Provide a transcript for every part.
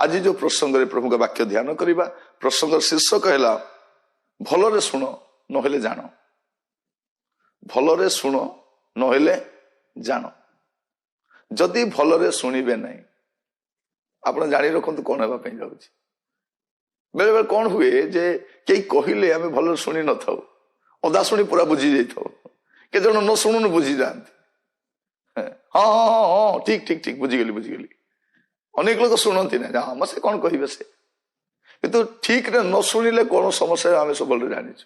ଆଜି ଯୋଉ ପ୍ରସଙ୍ଗରେ ପ୍ରଭୁଙ୍କ ବାକ୍ୟ ଧ୍ୟାନ କରିବା, ପ୍ରସଙ୍ଗର ଶୀର୍ଷକ ହେଲା ଭଲରେ ଶୁଣ ନହେଲେ ଜାଣ। ଭଲରେ ଶୁଣ ନହେଲେ ଜାଣ। ଯଦି ଭଲରେ ଶୁଣିବେ ନାହିଁ, ଆପଣ ଜାଣି ରଖନ୍ତୁ କଣ ହେବା ପାଇଁ ଯାଉଛି। ବେଳେ ବେଳେ କଣ ହୁଏ ଯେ କେହି କହିଲେ ଆମେ ଭଲରେ ଶୁଣି ନଥାଉ, ଅଧା ଶୁଣି ପୁରା ବୁଝି ଯାଇଥାଉ। କେତେ ଜଣ ନ ଶୁଣୁନୁ ବୁଝି ଯାଆନ୍ତି। ହଁ ହଁ ହଁ ହଁ ଠିକ ଠିକ ଠିକ, ବୁଝିଗଲି ବୁଝିଗଲି। ଅନେକ ଲୋକ ଶୁଣନ୍ତି ନାହିଁ, ହଁ ସେ କଣ କହିବେ ସେ। କିନ୍ତୁ ଠିକରେ ନ ଶୁଣିଲେ କଣ ସମସ୍ୟା ଆମେ ସବୁ ଭଲରେ ଜାଣିଛୁ।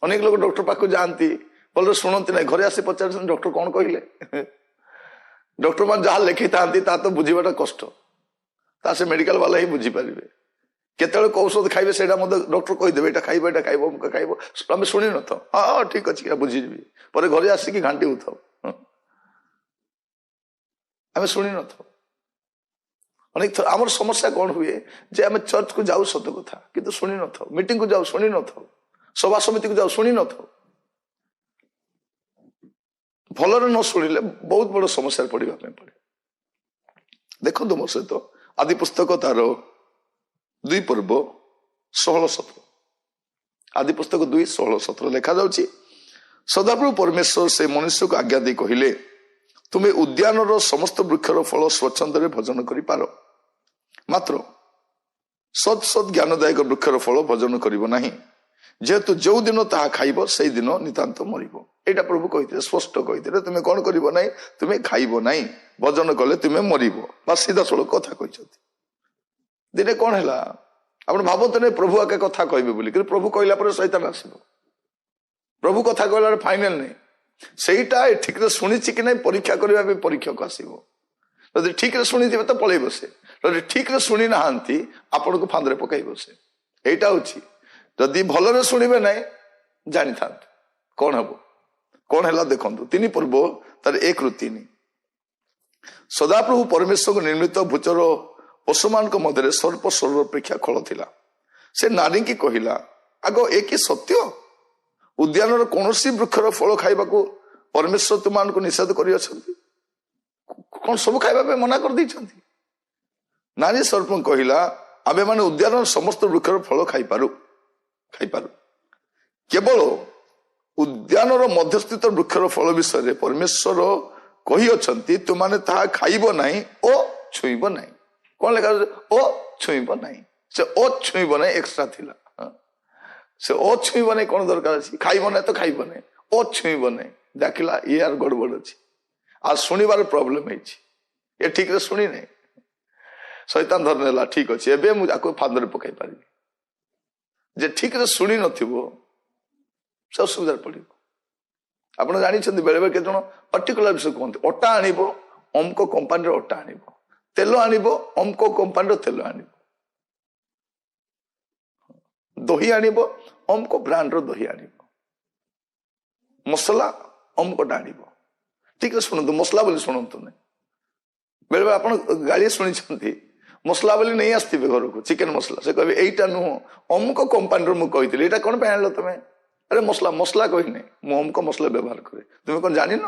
ଅନେକ ଲୋକ ଡକ୍ଟର ପାଖକୁ ଯାଆନ୍ତି, ଭଲରେ ଶୁଣନ୍ତି ନାହିଁ, ଘରେ ଆସି ପଚାରୁଛନ୍ତି ଡକ୍ଟର କଣ କହିଲେ। ଡକ୍ଟର ମାନେ ଯାହା ଲେଖିଥାନ୍ତି ତା ତ ବୁଝିବାଟା କଷ୍ଟ, ତା ସେ ମେଡିକାଲ ବାଲା ହିଁ ବୁଝିପାରିବେ। କେତେବେଳେ ଔଷଧ ଖାଇବେ ସେଇଟା ମଧ୍ୟ ଡକ୍ଟର କହିଦେବେ, ଏଇଟା ଖାଇବ, ଏଇଟା ଖାଇବ, ଅମୁକ ଖାଇବ। ଆମେ ଶୁଣି ନଥାଉ, ହଁ ହଁ ଠିକ ଅଛି ବୁଝିଯିବି, ପରେ ଘରେ ଆସିକି ଘାଣ୍ଟି ହଉଥାଉ। ଆମେ ଶୁଣି ନଥାଉ। ଅନେକ ଥର ଆମର ସମସ୍ୟା କଣ ହୁଏ ଯେ ଆମେ ଚର୍ଚ୍ଚକୁ ଯାଉ ସତ କଥା, କିନ୍ତୁ ଶୁଣି ନଥାଉ। ମିଟିଂକୁ ଯାଉ, ଶୁଣି ନଥାଉ। ସଭା ସମିତିକୁ ଯାଉ, ଶୁଣି ନଥାଉ। ଭଲରେ ନ ଶୁଣିଲେ ବହୁତ ବଡ ସମସ୍ୟାରେ ପଡିବା ପାଇଁ ପଡେ। ଦେଖନ୍ତୁ ମୋ ସହିତ ଆଦି ପୁସ୍ତକ ତାର 2 ପର୍ବ 16-17। ଆଦି ପୁସ୍ତକ 2:16-17 ଲେଖାଯାଉଛି, ସଦାପ୍ରଭୁ ପରମେଶ୍ୱର ସେ ମନୁଷ୍ୟକୁ ଆଜ୍ଞା ଦେଇ କହିଲେ, ତୁମେ ଉଦ୍ୟାନର ସମସ୍ତ ବୃକ୍ଷର ଫଳ ସ୍ୱଚ୍ଛନ୍ଦରେ ଭୋଜନ କରିପାର, ମାତ୍ର ସତ୍ ସତ୍ ଜ୍ଞାନଦାୟକ ବୃକ୍ଷର ଫଳ ଭୋଜନ କରିବ ନାହିଁ, ଯେହେତୁ ଯୋଉ ଦିନ ତାହା ଖାଇବ ସେଇଦିନ ନିତାନ୍ତ ମରିବ। ଏଇଟା ପ୍ରଭୁ କହିଥିଲେ, ସ୍ପଷ୍ଟ କହିଥିଲେ, ତୁମେ କଣ କରିବ ନାହିଁ, ତୁମେ ଖାଇବ ନାହିଁ, ଭୋଜନ କଲେ ତୁମେ ମରିବ। ବା ସିଧାସଳଖ କଥା କହିଛନ୍ତି। ଦିନେ କଣ ହେଲା, ଆପଣ ଭାବନ୍ତୁ ନାହିଁ ପ୍ରଭୁ ଆଗେ କଥା କହିବେ ବୋଲି, କିନ୍ତୁ ପ୍ରଭୁ କହିଲା ପରେ ଶୈତାନ ଆସିବ। ପ୍ରଭୁ କଥା କହିଲା ଫାଇନାଲ ନାହିଁ, ସେଇଟା ଠିକରେ ଶୁଣିଛି କି ନାହିଁ ପରୀକ୍ଷା କରିବା ପାଇଁ ପରୀକ୍ଷକ ଆସିବ। ଯଦି ଠିକରେ ଶୁଣିଥିବେ ତ ପଳେଇବ ସେ, ଯଦି ଠିକରେ ଶୁଣି ନାହାନ୍ତି ଆପଣଙ୍କୁ ଫାନ୍ଦରେ ପକାଇବ ସେ। ଏଇଟା ହଉଛି, ଯଦି ଭଲରେ ଶୁଣିବେ ନାହିଁ ଜାଣିଥାନ୍ତୁ କଣ ହବ। କଣ ହେଲା ଦେଖନ୍ତୁ, 3 ପର୍ବ ତାର 1-3। ସଦାପ୍ରଭୁ ପରମେଶ୍ୱରଙ୍କ ନିର୍ମିତ ଭୂଚର ପଶୁମାନଙ୍କ ମଧ୍ୟରେ ସର୍ପ ଶରୀର ଅପେକ୍ଷା ଖଳ ଥିଲା। ସେ ନାରୀଙ୍କି କହିଲା, ଆଗ ଏ କି ସତ୍ୟ? ଉଦ୍ୟାନର କୌଣସି ବୃକ୍ଷର ଫଳ ଖାଇବାକୁ ପରମେଶ୍ୱର ତୁମମାନଙ୍କୁ ନିଷେଧ କରିଅଛନ୍ତି? କଣ ସବୁ ଖାଇବା ପାଇଁ ମନା କରିଦେଇଛନ୍ତି? ନାରୀ ସର୍ପଙ୍କୁ କହିଲା, ଆମ୍ଭେମାନେ ଉଦ୍ୟାନର ସମସ୍ତ ବୃକ୍ଷର ଫଳ ଖାଇପାରୁ, କେବଳ ଉଦ୍ୟାନର ମଧ୍ୟସ୍ଥିତ ବୃକ୍ଷର ଫଳ ବିଷୟରେ ପରମେଶ୍ୱର କହିଅଛନ୍ତି, ତୁମାନେ ତାହା ଖାଇବ ନାହିଁ ଓ ଛୁଇଁବ ନାହିଁ। କଣ ଲେଖା? ଓ ଛୁଇଁବ ନାହିଁ। ସେ ଓ ଛୁଇଁବ ନାହିଁ ଏକ୍ସଟ୍ରା ଥିଲା। ସେ ଓ ଛୁଇଁବ ନାହିଁ କଣ ଦରକାର ଅଛି? ଖାଇବ ନାହିଁ ତ ଖାଇବ ନାହିଁ, ଓ ଛୁଇଁବ ନାହିଁ। ଦେଖିଲା ଇଏ ଆର ଗଡବଡ ଅଛି, ଆଉ ଶୁଣିବାର ପ୍ରୋବ୍ଲେମ ହେଇଛି, ଏ ଠିକରେ ଶୁଣି ନାହିଁ। ଶୈତାନ ଧରି ନେଲା, ଠିକ ଅଛି ଏବେ ମୁଁ ତାକୁ ଫାନ୍ଦରେ ପକାଇ ପାରିବି। ଯେ ଠିକରେ ଶୁଣି ନଥିବ ସେ ଅସୁବିଧାରେ ପଡିବ। ଆପଣ ଜାଣିଛନ୍ତି ବେଳେ ବେଳେ କେତେ ଜଣ ପର୍ଟିକୁଲାର ବିଷୟ କୁହନ୍ତି, ଅଟା ଆଣିବ ଅମୁକ କମ୍ପାନୀର ଅଟା ଆଣିବ, ତେଲ ଆଣିବ ଅମୁକ କମ୍ପାନୀର ତେଲ ଆଣିବ, ଦହି ଆଣିବ ଅମୁକ ବ୍ରାଣ୍ଡର ଦହି ଆଣିବ, ମସଲା ଅମୁକଟା ଆଣିବ। ଠିକରେ ଶୁଣନ୍ତୁ, ମସଲା ବୋଲି ଶୁଣନ୍ତୁ ନାହିଁ। ବେଳେବେଳେ ଆପଣ ଗାଳି ଶୁଣିଛନ୍ତି, ମସଲା ବୋଲି ନେଇ ଆସିଥିବେ ଘରକୁ ଚିକେନ ମସଲା, ସେ କହିବେ ଏଇଟା ନୁହଁ ଅମୁକ କମ୍ପାନୀର ମୁଁ କହିଥିଲି, ଏଇଟା କଣ ପାଇଁ ଆଣିଲ ତମେ? ଆରେ ମସଲା ମସଲା କହିନି, ମୁଁ ଅମୁକ ମସଲା ବ୍ୟବହାର କରେ, ତୁମେ କଣ ଜାଣିନ?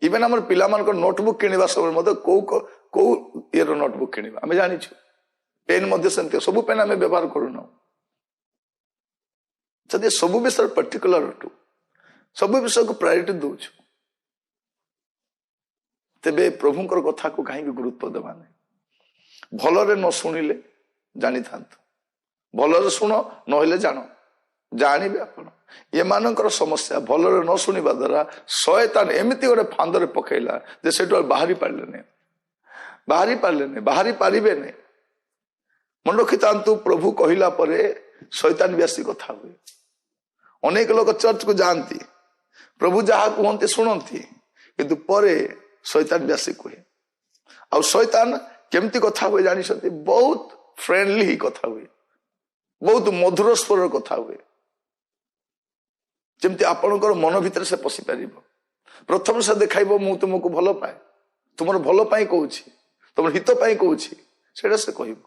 ଇଭେନ୍ ଆମର ପିଲାମାନଙ୍କ ନୋଟବୁକ୍ କିଣିବା ସମୟରେ ମଧ୍ୟ କୋଉ କୋଉ ଇଏର ନୋଟବୁକ୍ କିଣିବା ଆମେ ଜାଣିଛୁ। ପେନ୍ ମଧ୍ୟ ସେମିତି, ସବୁ ପେନ୍ ଆମେ ବ୍ୟବହାର କରୁନାହୁଁ। ଯଦି ସବୁ ବିଷୟରେ ପର୍ଟିକୁଲାର ଅଟୁ, ସବୁ ବିଷୟକୁ ପ୍ରାୟୋରିଟି ଦଉଛୁ, ତେବେ ପ୍ରଭୁଙ୍କର କଥାକୁ କାହିଁକି ଗୁରୁତ୍ୱ ଦେବା ନାହିଁ? ଭଲରେ ନ ଶୁଣିଲେ ଜାଣିଥାନ୍ତୁ, ଭଲରେ ଶୁଣ ନହେଲେ ଜାଣ, ଜାଣିବେ ଆପଣ। ଏମାନଙ୍କର ସମସ୍ୟା ଭଲରେ ନ ଶୁଣିବା ଦ୍ୱାରା ଶୟତାନ ଏମିତି ଗୋଟେ ଫାନ୍ଦରେ ପକେଇଲା ଯେ ସେଠୁ ଆଉ ବାହାରି ପାରିଲେନି, ବାହାରି ପାରିଲେନି, ବାହାରି ପାରିବେନି। ମନେ ରଖିଥାନ୍ତୁ, ପ୍ରଭୁ କହିଲା ପରେ ଶୈତାନ ବି ଆସି କଥା ହୁଏ। ଅନେକ ଲୋକ ଚର୍ଚ୍ଚକୁ ଯାଆନ୍ତି, ପ୍ରଭୁ ଯାହା କୁହନ୍ତି ଶୁଣନ୍ତି, କିନ୍ତୁ ପରେ ଶୈତାନ ବି ଆସି କୁହେ। ଆଉ ଶୈତାନ କେମିତି କଥା ହୁଏ ଜାଣିଛନ୍ତି? ବହୁତ ଫ୍ରେଣ୍ଡଲି ହିଁ କଥା ହୁଏ, ବହୁତ ମଧୁର ସ୍ୱରରେ କଥା ହୁଏ, ଯେମିତି ଆପଣଙ୍କର ମନ ଭିତରେ ସେ ପଶି ପାରିବ। ପ୍ରଥମେ ସେ ଦେଖାଇବ ମୁଁ ତୁମକୁ ଭଲ ପାଏ, ତୁମର ଭଲ ପାଇଁ କହୁଛି, ତୁମର ହିତ ପାଇଁ କହୁଛି, ସେଇଟା ସେ କହିବ।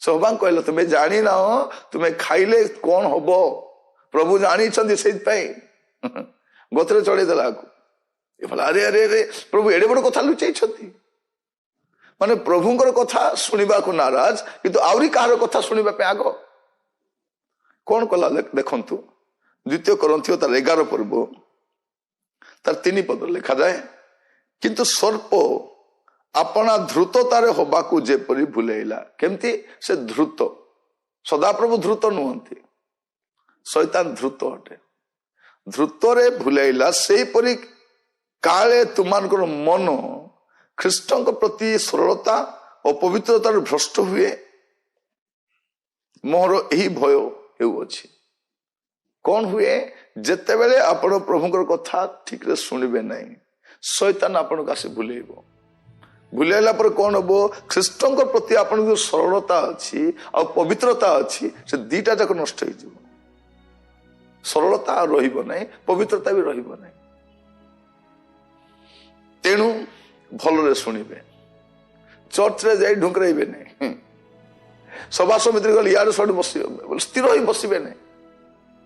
ସେ ହବାଙ୍କୁ କହିଲା, ତୁମେ ଜାଣିନାହ ତୁମେ ଖାଇଲେ କଣ ହବ, ପ୍ରଭୁ ଜାଣିଛନ୍ତି, ସେଇଥିପାଇଁ ଗଛରେ ଚଢେଇ ଦେଲା ଆକୁ। ଏ ଭଲା, ଆରେ ଆରେ ଆରେ, ପ୍ରଭୁ ଏଡେ ବଡ କଥା ଲୁଚେଇଛନ୍ତି। ମାନେ ପ୍ରଭୁଙ୍କର କଥା ଶୁଣିବାକୁ ନାରାଜ, କିନ୍ତୁ ଆହୁରି କାହାର କଥା ଶୁଣିବା ପାଇଁ ଆଗ। କଣ କଲା ଦେଖନ୍ତୁ, ଦ୍ୱିତୀୟ କରିନ୍ଥୀୟ ତାର 11 ପର୍ବ ତାର 3 ପଦ ଲେଖାଯାଏ, କିନ୍ତୁ ସର୍ପ ଆପଣା ଧୃତତାରେ ହବାକୁ ଯେପରି ଭୁଲେଇଲା। କେମିତି ସେ ଧୃତ? ସଦାପ୍ରଭୁ ଧୃତ ନୁହନ୍ତି, ଶୈତାନ ଧୃତ ଅଟେ। ଧୃତରେ ଭୁଲେଇଲା, ସେହିପରି କାଳେ ତୁମମାନଙ୍କର ମନ ଖ୍ରୀଷ୍ଟଙ୍କ ପ୍ରତି ସରଳତା ଓ ପବିତ୍ରତାରୁ ଭ୍ରଷ୍ଟ ହୁଏ, ମୋର ଏହି ଭୟ ହେଉଅଛି। କଣ ହୁଏ ଯେତେବେଳେ ଆପଣ ପ୍ରଭୁଙ୍କର କଥା ଠିକରେ ଶୁଣିବେ ନାହିଁ, ଶୈତାନ ଆପଣଙ୍କୁ ଆସି ଭୁଲେଇବ। ଭୁଲେଇଲା ପରେ କଣ ହବ? ଖ୍ରୀଷ୍ଟଙ୍କ ପ୍ରତି ଆପଣଙ୍କ ଯୋଉ ସରଳତା ଅଛି ଆଉ ପବିତ୍ରତା ଅଛି, ସେ ଦିଟା ଯାକ ନଷ୍ଟ ହେଇଯିବ। ସରଳତା ଆଉ ରହିବ ନାହିଁ, ପବିତ୍ରତା ବି ରହିବ ନାହିଁ। ତେଣୁ ଭଲରେ ଶୁଣିବେ, ଚର୍ଚ୍ଚରେ ଯାଇ ଢୁଙ୍କରେଇବେ ନାହିଁ, ସଭା ସମିତିରେ ଗଲେ ଇଆଡୁ ସିଆଡୁ ବସିବେ, ସ୍ଥିର ହୋଇ ବସିବେ ନାହିଁ,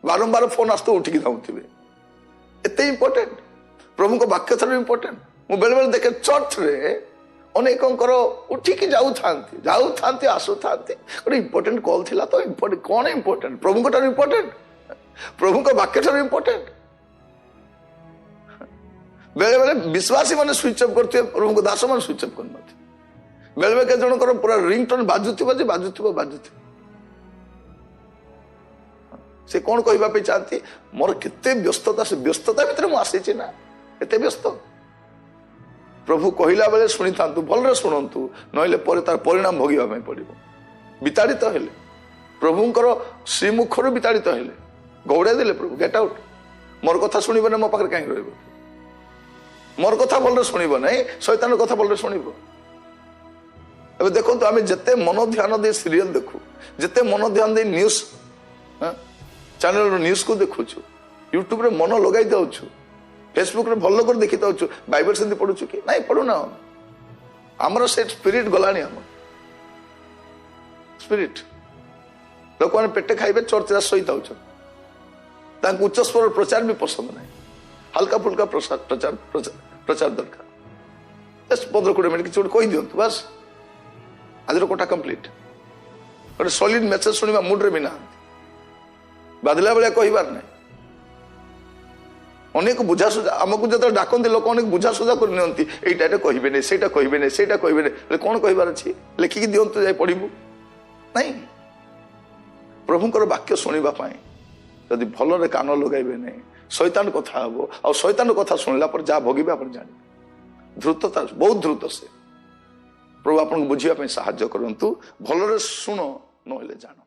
ବାରମ୍ବାର ଫୋନ ଆସୁଥିବ ଉଠିକି ଧାଉଁଥିବେ। ଏତେ ଇମ୍ପୋର୍ଟାଣ୍ଟ ପ୍ରଭୁଙ୍କ ବାକ୍ୟ ଠାରୁ ଇମ୍ପୋର୍ଟାଣ୍ଟ। ମୁଁ ବେଳେବେଳେ ଦେଖେ ଚର୍ଚ୍ଚରେ ଅନେକଙ୍କର ଉଠିକି ଯାଉଥାନ୍ତି, ଯାଉଥାନ୍ତି, ଆସୁଥାନ୍ତି। ଗୋଟେ ଇମ୍ପୋର୍ଟାଣ୍ଟ କଲ୍ ଥିଲା ତ, ଇମ୍ପୋର୍ଟାଣ୍ଟ କଣ? ଇମ୍ପୋର୍ଟାଣ୍ଟ ପ୍ରଭୁଙ୍କ ଠାରୁ ଇମ୍ପୋର୍ଟାଣ୍ଟ, ପ୍ରଭୁଙ୍କ ବାକ୍ୟ ଠାରୁ ଇମ୍ପୋର୍ଟାଣ୍ଟ। ବେଳେ ବେଳେ ବିଶ୍ୱାସୀ ମାନେ ସୁଇଚ୍ ଅଫ୍ କରୁଥିବେ, ପ୍ରଭୁଙ୍କ ଦାସ ମାନେ ସୁଇଚ୍ ଅଫ୍ କରୁନଥିବେ। ବେଳେ ବେଳେ କେତେ ଜଣଙ୍କର ପୁରା ରିଙ୍ଗଟୋନ୍ ବାଜୁଥିବ ଯେ ବାଜୁଥିବ, ବାଜୁଥିବ। ସେ କଣ କହିବା ପାଇଁ ଚାହାନ୍ତି? ମୋର କେତେ ବ୍ୟସ୍ତତା, ସେ ବ୍ୟସ୍ତତା ଭିତରେ ମୁଁ ଆସିଛି ନା, ଏତେ ବ୍ୟସ୍ତ। ପ୍ରଭୁ କହିଲା ବେଳେ ଶୁଣିଥାନ୍ତୁ, ଭଲରେ ଶୁଣନ୍ତୁ, ନହେଲେ ପରେ ତାର ପରିଣାମ ଭୋଗିବା ପାଇଁ ପଡିବ। ବିତାଡ଼ିତ ହେଲେ, ପ୍ରଭୁଙ୍କର ଶ୍ରୀମୁଖରୁ ବିତାଡ଼ିତ ହେଲେ, ଘଉଡ଼ାଇ ଦେଲେ ପ୍ରଭୁ, ଗେଟ୍ ଆଉଟ୍। ମୋର କଥା ଶୁଣିବ ନା, ମୋ ପାଖରେ କାହିଁକି ରହିବ? ମୋର କଥା ଭଲରେ ଶୁଣିବ ନାହିଁ, ଶୈତାନ କଥା ଭଲରେ ଶୁଣିବ। ଏବେ ଦେଖନ୍ତୁ, ଆମେ ଯେତେ ମନ ଧ୍ୟାନ ଦେଇ ସିରିଏଲ ଦେଖୁ, ଯେତେ ମନ ଧ୍ୟାନ ଦେଇ ନ୍ୟୁଜ ଚ୍ୟାନେଲର ନ୍ୟୁଜକୁ ଦେଖୁଛୁ, ୟୁଟ୍ୟୁବରେ ମନ ଲଗାଇ ଦଉଛୁ, ଫେସବୁକରେ ଭଲ କରି ଦେଖି ଦଉଛୁ, ବାଇବଲ ସେମିତି ପଢୁଛୁ କି ନାଇଁ? ପଢୁନା। ଆମର ସେ ସ୍ପିରିଟ ଗଲାଣି, ଆମର ସ୍ପିରିଟ। ଲୋକମାନେ ପେଟେ ଖାଇବେ, ଚର୍ଚ୍ଚରେ ଶୋଇଥାଉଛନ୍ତି। ତାଙ୍କୁ ଉଚ୍ଚ ସ୍ୱର ପ୍ରଚାର ବି ପସନ୍ଦ ନାହିଁ, ହାଲକା ଫୁଲକା ପ୍ରଚାର ପ୍ରଚାର ଦରକାର। 15-20 ମିନିଟ୍ କିଛି ଗୋଟେ କହିଦିଅନ୍ତୁ, ବାସ୍, ଆଜିର କୋଟା କମ୍ପ୍ଲିଟ୍। ଗୋଟେ ସଲିଡ୍ ମେସେଜ ଶୁଣିବା ମୁଡରେ ବି ନାହାନ୍ତି, ବାଧିଲା ଭଳିଆ କହିବାର ନାହିଁ। ଅନେକ ବୁଝାସୁଝା, ଆମକୁ ଯେତେବେଳେ ଡାକନ୍ତି ଲୋକ ଅନେକ ବୁଝାସୁଝା କରି ନିଅନ୍ତି, ଏଇଟା ଏଇଟା କହିବେନି, ସେଇଟା କହିବେନି, ସେଇଟା କହିବେନି। ହେଲେ କଣ କହିବାର ଅଛି? ଲେଖିକି ଦିଅନ୍ତୁ, ଯାଇ ପଢିବୁ। ନାଇଁ, ପ୍ରଭୁଙ୍କର ବାକ୍ୟ ଶୁଣିବା ପାଇଁ ଯଦି ଭଲରେ କାନ ଲଗାଇବେ ନାହିଁ, ଶୈତାନ କଥା ହବ। ଆଉ ଶୈତାନ କଥା ଶୁଣିଲା ପରେ ଯାହା ଭୋଗିବେ ଆପଣ ଜାଣିବେ। ଧୃତତା, ବହୁତ ଧୃତ ସେ। ପ୍ରଭୁ ଆପଣଙ୍କୁ ବୁଝିବା ପାଇଁ ସାହାଯ୍ୟ କରନ୍ତୁ। ଭଲରେ ଶୁଣ, ନହେଲେ ଜାଣ।